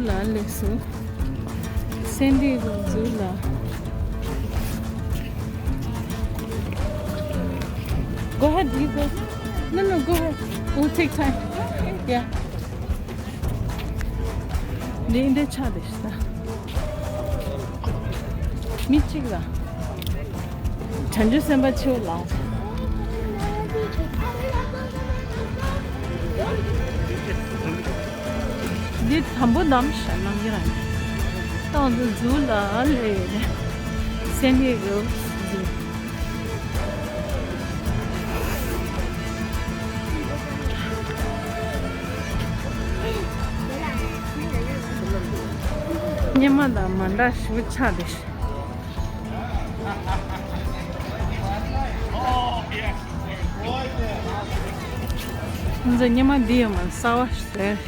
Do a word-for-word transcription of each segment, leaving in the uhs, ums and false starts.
ལ་སླེབས་སོང་། སན་ཌི་ཡེ་གོ་ཛུ་ལ། Go ahead, you go. No, no, go ahead. We'll take time. Yeah. འདི་འདི་ཆ་དེ་ཤི་ད། མི་གཅིག་ལ། བྱང་ཆུབ་སེམས་དཔའ་ཆེ་བོ་ལ། འདི་དམ་པོ་དམ་ཤ་ནང་གི་རང་། ཏང་དུ་ཛུ་ལ་ལེ། སན་ཌི་ཡེ་གོ་ཛུ། སྙེ་མ་དང་མ་འདྲ་ཞིབ་ཆགས་དེ། ང་ཚོ་སྙེ་མ་འདི་ཡོད་མ་གསར་བ་ཟེར།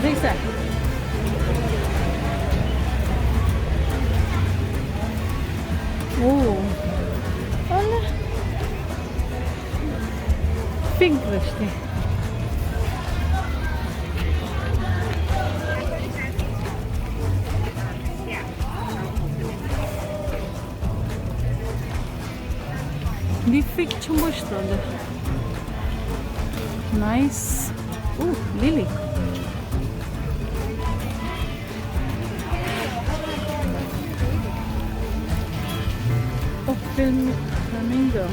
འགྲིག་ས། ཨོ། ཨ་ལ། ཕིང་རེད་ཤག་འདི་ཕིང་ཆེན་པོ་ཞིག་འདུག་འདི། Nice. Ooh, lily. Oh, flam- flamingo.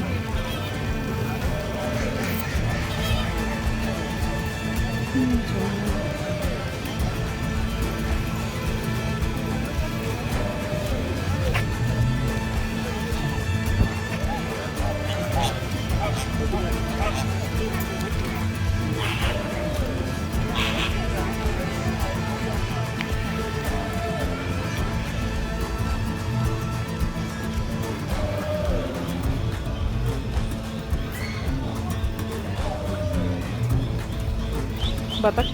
Batak.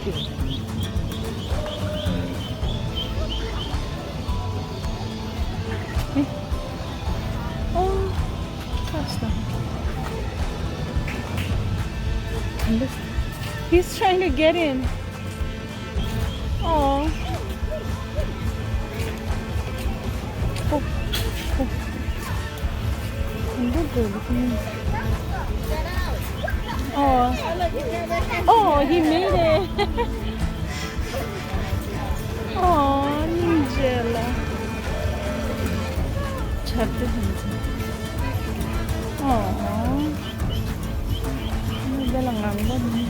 Eh. Oh, gosh, no. And this, he's trying to get in. Oh. Oh. Oh. Look good. Oh. Oh, he made it. Oh, ninja la. Chapter. Oh. འདི་ལ་ངང་པ་མི།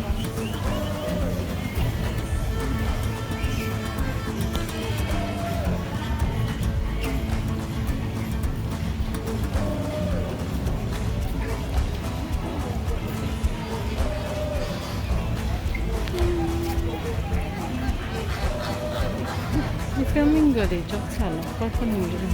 འདི་ཕ་ལ་མིང་གོ་རེད། ཅོག་ཙེ་ལ་པར་པལ་མི་འདུག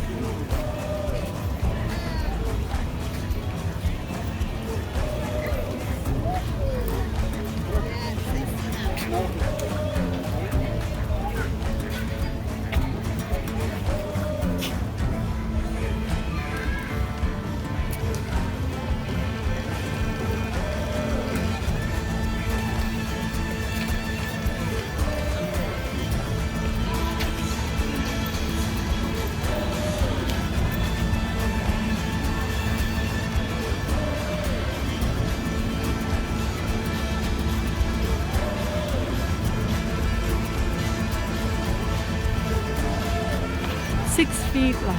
Six feet ལ།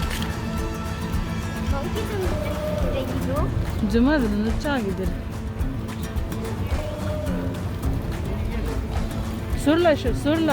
རྫུན་མ་རེད་འདུག་ལྕགས་ཀྱི་འདིར། ཟུར་ལ་ཤོག་ཟུར་ལ།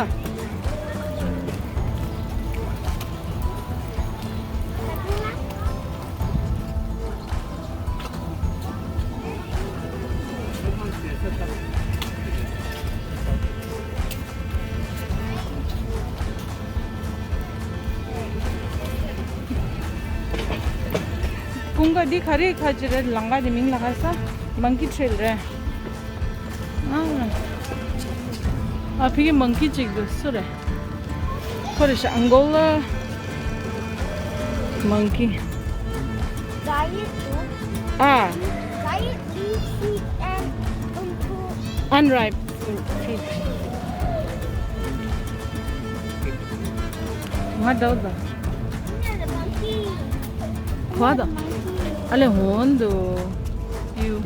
ཁྱིམ་ག་འདི་ག་རེ་ཁ་ཅིག་རེད། ལམ་ཁ་དེ་མིང་ལ་ཁ་ས་Monkey Trail རེད། ཨ། ཨ་ཕ་གི་མང་ཀི་ཅིག་འདུག་སུ་རེད། ཁོ་རེ་ཤ་ཨང་གོ་ལ་མང་ཀི། Diet འདུག་ཨ། Diet leads feet and into unripe fruit. ང་འདྲ་བོ་དང་། གོ་བ་དང་། ཨ་ལེ་ཧོན་དུ། པིའུ།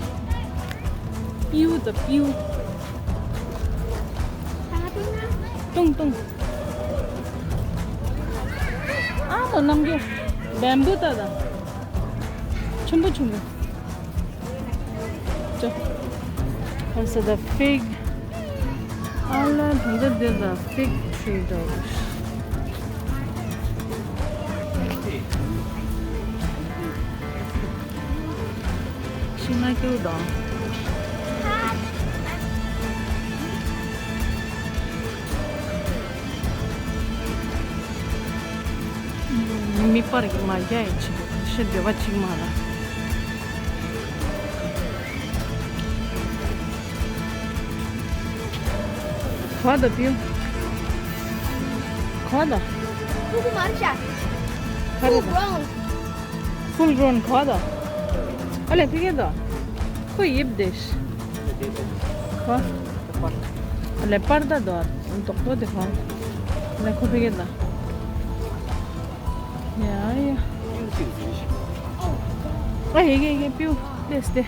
པིའུ་དང་པིའུ། ཏུང་ཏུང་། ཨ་མ་རྣམ་རྒྱལ། བེམ་བུ་ད་དང་། ཆུན་པོ་ཆུན་པོ། ཅོ། Also the fig. ཨ་ལ་དོན་དུ་འདི་ལ་fig tree འདྲ་བོ། ཤིང་ནགས་སྐྱིད་པོ་དང་། མི་པར་གྱི་མ་རྒྱ་ཡི་ཆེད་དུ་ཤི་བདེ་བ་ཆིག་མ་ལ། ག་ད་པིའུ། ག་ད། ཕྲུ་གུ་མ་རེད་ཤག Full grown. Full grown ག་ད། ཨ་ལེ་ཕི་གེ་ད། ཁོ་ཡིབ་དེ་ཤི། ག་ཨ་ལེ་པར་ད་ད། ཏོག་ཏོ་དེ་ག་ཨ་ལེ་ཁོ་ཕི་གེ་ད། ཡ་ཡ། ཨ་ཡེ་གེ་ཡེ་གེ་པིའུ། དེ་སྟེ།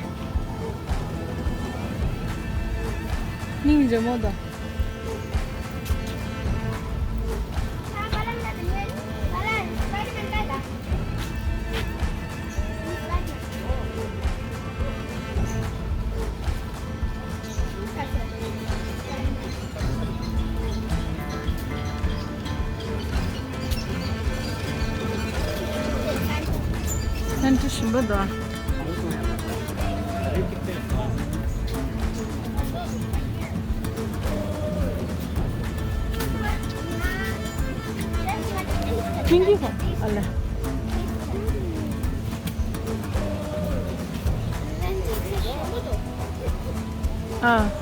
སྙིང་རྗེ་མོ་དང་། ཨན་ཏི་ཞིམ་པོ་འདུག་ཨ། ཨ་ལེ། ཨ།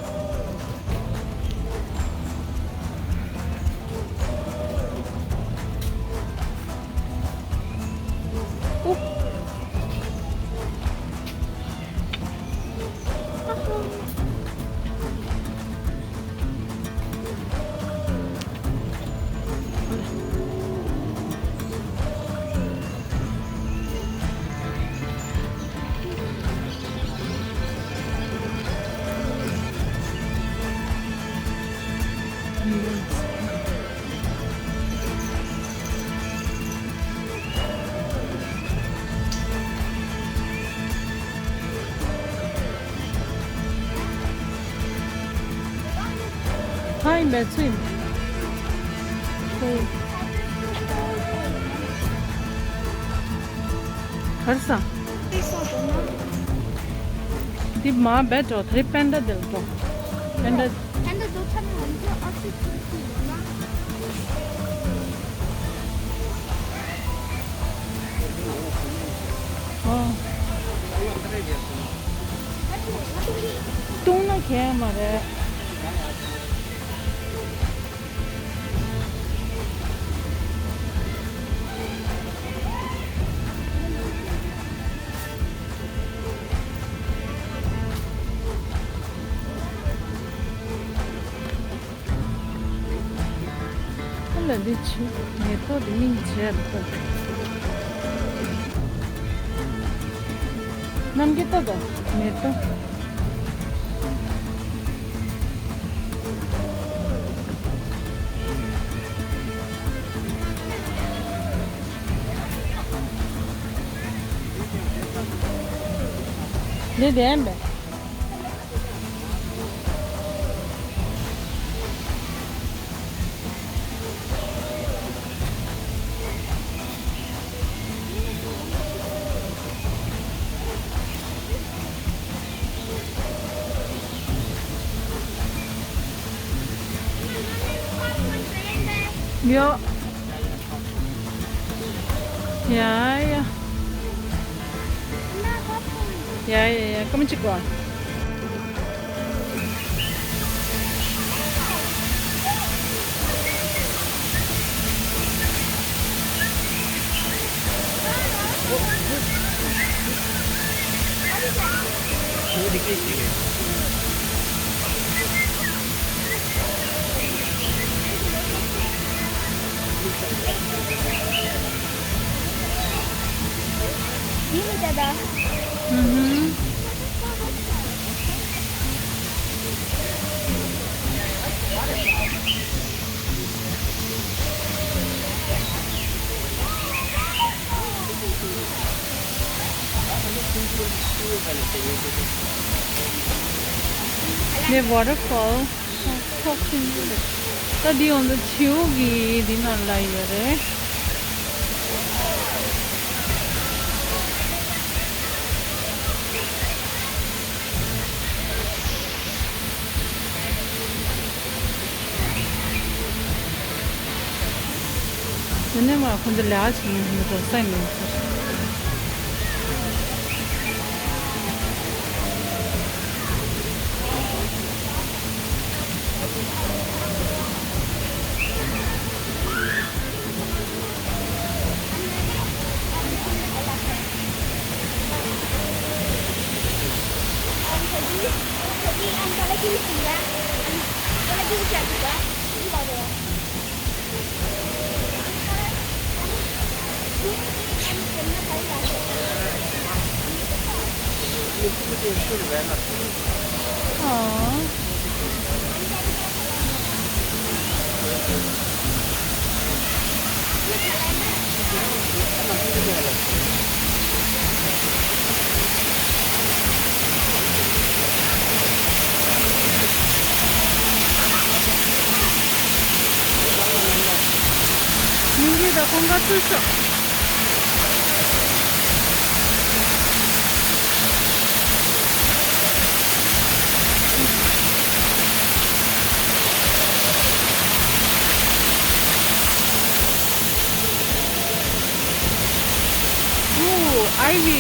ཧའི་མེ་ཚུན། གར་ས། འདི་མ་བེད་འགྲོ། དེ་པན་ཌ་དེ་ལ་འགྲོ། པན་ཌ། པན་ཌ་འགྲོ་ཐབས་མ་འགྲོ། ཨ་ཙི་ཙི་ཙི་ཡོད་ན། ཨོ། བཏུང་ན་གས་མ་རེད། ཨ་ལ་འདི་ཆུ་མེ་ཏོག་འདི་སྙིང་རྗེ་རེད་པ། རྣམ་རྒྱལ་ལྟ་དང་མེ་ཏོག་འདི་ལྡན་པས། ཡོ། ཡ་ཡ། ཡ་ཡ་ཡ། སྐར་མ་གཅིག་གོ། The waterfall. ད་འདི་འོང་དུ་བྱིའུ་གི་འདི་ནང་ལ་ཡོད་རེད། དེ་ནས་མ་ཁོང་ཚོ་ལས་ཀ་བྱེད་མཁན་ཁོང་ཚོ་ས་ནས། མིང་གི་ད་ཁོང་ག་ཚོད་ཤོག Ooh, ivy.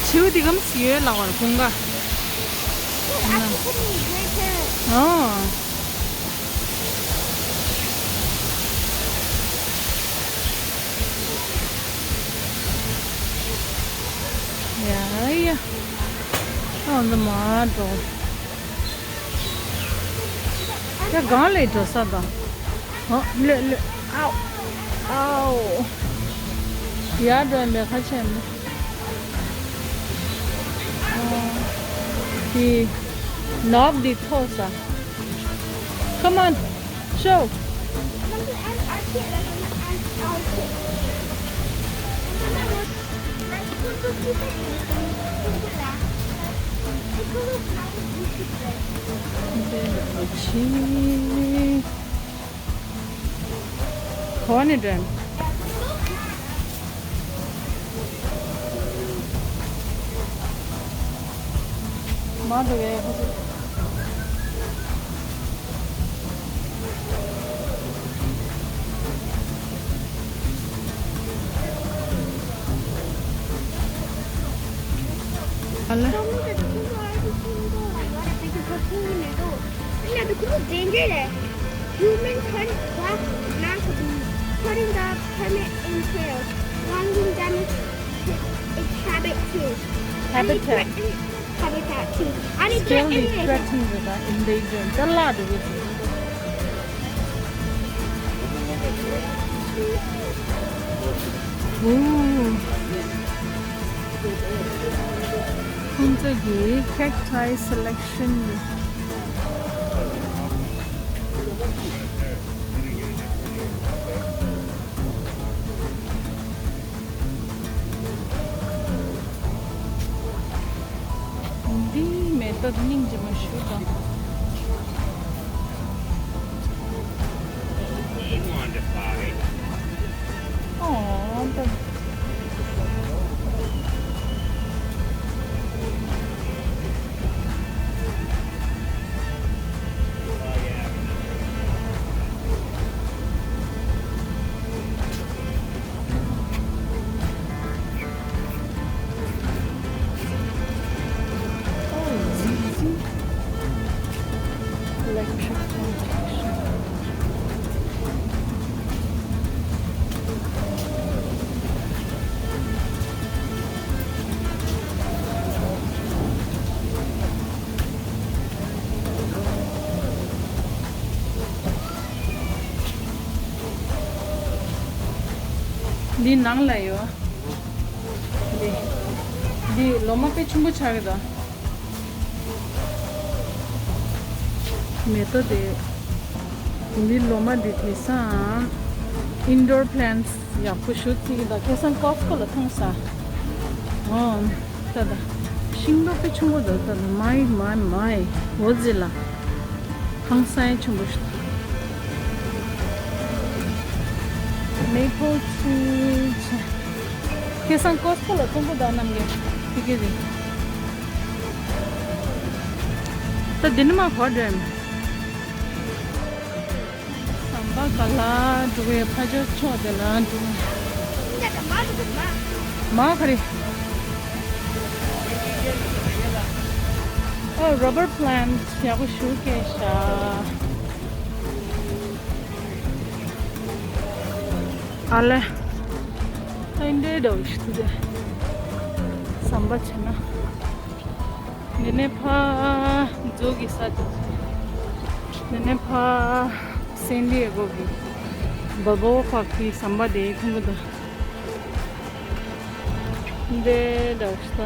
བྱིའུ་འདི་གམ་ཞིག་ཡོད་ལ་བར་ཁོང་ག་ཨོ། ཡ་ཡ། ཨོ་འདི་མ་འགྲོ། ད་གང་ལས་འགྲོ་ས་དང་། ཨོ་ལེ་ལེ། ཨའོ། ཨའོ། ཡར་འགྲོ་ཡིན་པའི་ཁ་ཆེ་མོ། ཨོ། དེ་ནག་འདི་མཐོ་ས། Come on, show. ག་བ་ནས་འགྲོ་ཡིན། མ་འགྲོ་བའི་ཁོ་ཚོ། ཨ་ལ། Humans hunt wild macaques, causing the permanent entails, wronging damage to its habitat too. And it Habitat. threaten- habitat too. And it Still threaten- threatened with the endangered. ད་ལ་འགྲོ་གི་འདུག་ཁོང་ཚོ་གི་cacti selection འདི་མེ་ཏོག་སྙིང་རྗེ་མོ་ཞིག་དང་། ཨོ་ད། འདི་ནང་ལ་ཡོད། འདི། འདི་ལོ་མ་དཔེ་ཆེན་པོ་ཆགས་ཀྱི་འདུག་མེ་ཏོག་དེ། འདི་ལོ་མ་འདི་དེང་སང་indoor plants ཡག་པོ་ཞིག་བརྩི་གི་འདུག་ཁ་སང་Costco ལ་མཐོང་ས། ཨོ། ད་ད། ཤིང་ཏོག་དཔེ་ཆེན་པོ་འདུག་ད་ད། མའི་མའི་མའི། འོ་ཟེར་ལ། ཧང་སང་ཆེན་པོ་ཞིག་མེ་ཕལ་ཆེ་ཆེ། ཁ་སང་Costco ལ་མཐོང་གི་འདུག་རྣམ་རྒྱལ། ཕ་གི་རེད། ད་འདི་ནི་མ་གོ་འདྲ། ཟམ་པ་ག་ལ་འགྲོ་གི་ཡོད། ཕ་ཇོ་ཕྱོགས་དེ་ལ་འགྲོ་གི། མ་ག་རེ། ཨོ། rubber plant ཡག་པོ་ཞིག་སྐྱེས་ཤག་ཨ་ལེ། ཨ་འདྲའི་འདྲ་བོ་ཞིག་འདུག་སྟེ། ཟམ་པ་བྱས་ན། འདི་ནས་ཕར་མཛོ་གི་ས་དེ། འདི་ནས་ཕར་སན་ཌི་ཨེ་གོ་གི་བལ་བོ་ཕག་གི་ཟམ་པ་དེ་མཐོང་གི་འདུག་འདི་འདྲ་ཞིག་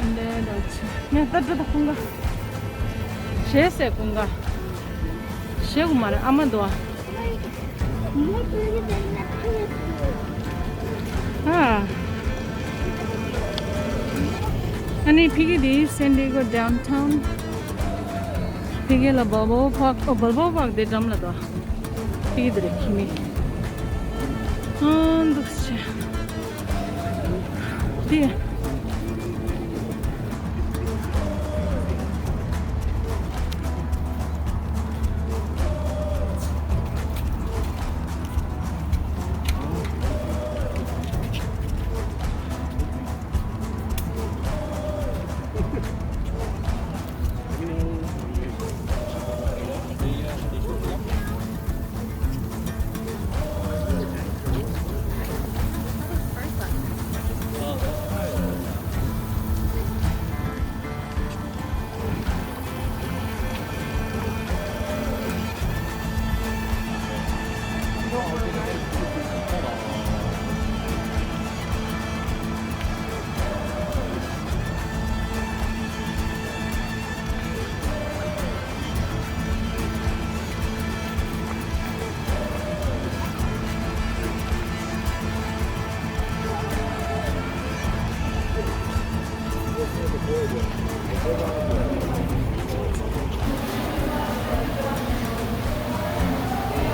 ད། འདི་འདྲ་ཞིག་ངས་ད་འདི་ད་ཁོང་ག་ཞེས་ཟེར་ཁོང་ག་ཞེས་གོ་མ་རེད། ཨ་མ་འདུག་ཨ། ཨ། ཨ་ནི་ཕ་གི་དེ་San Diego downtown། ཕ་གི་ལ་བལ་བོ་ཕག་ཨོ། བལ་བོ་ཕག་དེ་འགྲམ་ལ་འདུག་ཕ་གི་དེ་རེད་ཁྱིམ་མི། ཨ། འདུག་སེ་བྱས། དེ།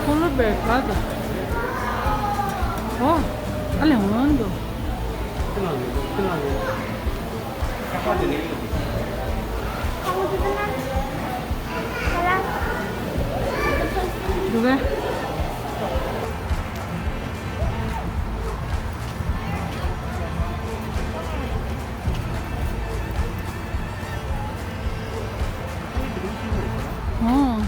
ཁོ་ལོ་བེར་ག་དང་། ཨོ། ཨ་ལེ་འོང་འདུག་འདུག་གས། ཨོ།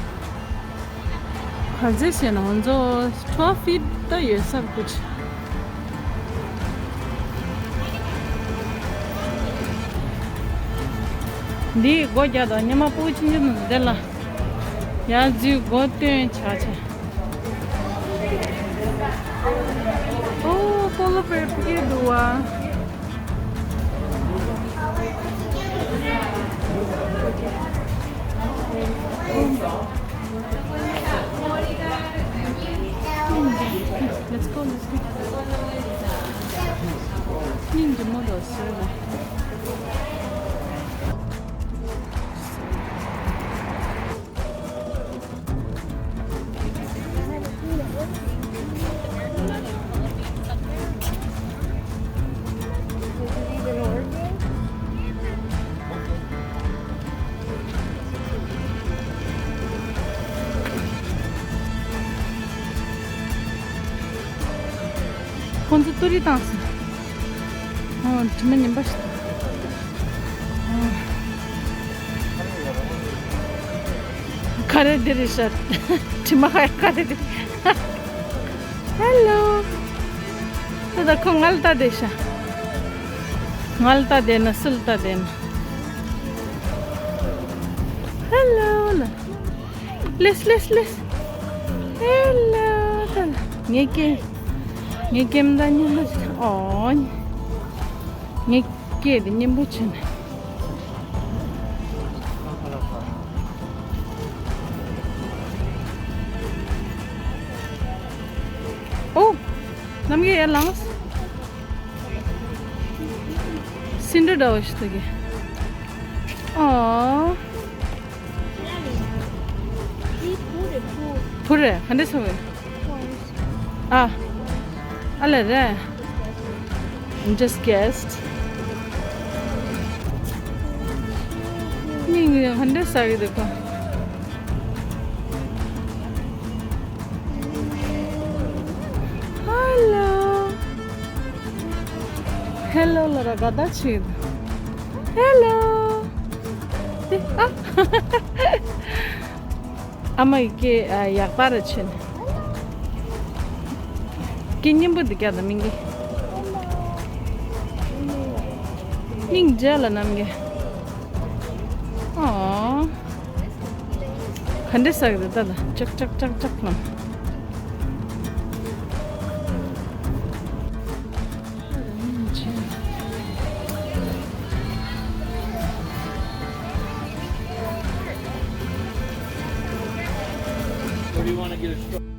ག་ཚོད་ཟེར་ན་ང་ཚོ་twelve feet ད་ཡོད་ས་རེད་ཀུ་ཅི། འདི་སྒོ་རྒྱག་དང་ཉི་མ་སྤུ་ཆུང་ཆུང་དང་འདི་ལ་ཡར་འཛུལ་སྒོ་སྟོན་བྱ་བྱ། ཨོ། པོ་ལོ་བེར་ཕ་གིར་འདུག་བ། Let's go, let's go. སྙིང་རྗེ་མོ་འདུག་ཟེར་ལ། ཁོང་ཚོ་ཏུ་རི་བཏང་སོང་། ཨོ། དྲི་མ་ངན་པ་ཞིག་འདུག་ཨོ། ཁ་རེ་འདི་རེད་ཤག་དྲི་མ་ཁ་ཁ་རེ་འདི། ཧེ་ལོ། ད་ད་ཁོ་ང་ལ་ལྟ་བསྡད་ཤག་ང་ལ་ལྟ་བསྡད་ན་སུ་ལ་ལྟ་བསྡད་ན། ཧེ་ལོ་ལ། ལེས་ལེས་ལེས། ཧེ་ལོ། ངའི་སྐེ། ངའི་སྐེ་མདའ་སྙན་པོ་ཞིག་ཨོ། ངའི་སྐེ་དེ་སྙན་པོ་བྱས་ནས། ཨོ། རྣམ་རྒྱལ་ཡར་ལངས། སེ་འབྲུ་འདྲ་བོ་ཞིག་འདུག་གི་ཨོ། བུ་རེད། ག་འདྲས་སོང་བས། ཨ། ཨ་ལས་རེད། Just guessed. སྙིང་ག་འདྲས་ཟ་གི་འདུག་ག Hello. Hello ལ་ར་ག་ད་ཆིག Hello. ཨ། ཨ་མ་ཡི་སྐད་ཡག་པ་ར་ཆེན། སྐད་སྙན་པོ་འདི་རྒྱག་དང་མིན་གི་སྙིང་རྗེ་ལ་རྣམ་རྒྱལ། ཨོ། ག་འདྲས་ཟ་གི་འདུག་ད་ལ་ཅག་ཅག་ཅག་ཅག་ལ། What do you want to get a straw?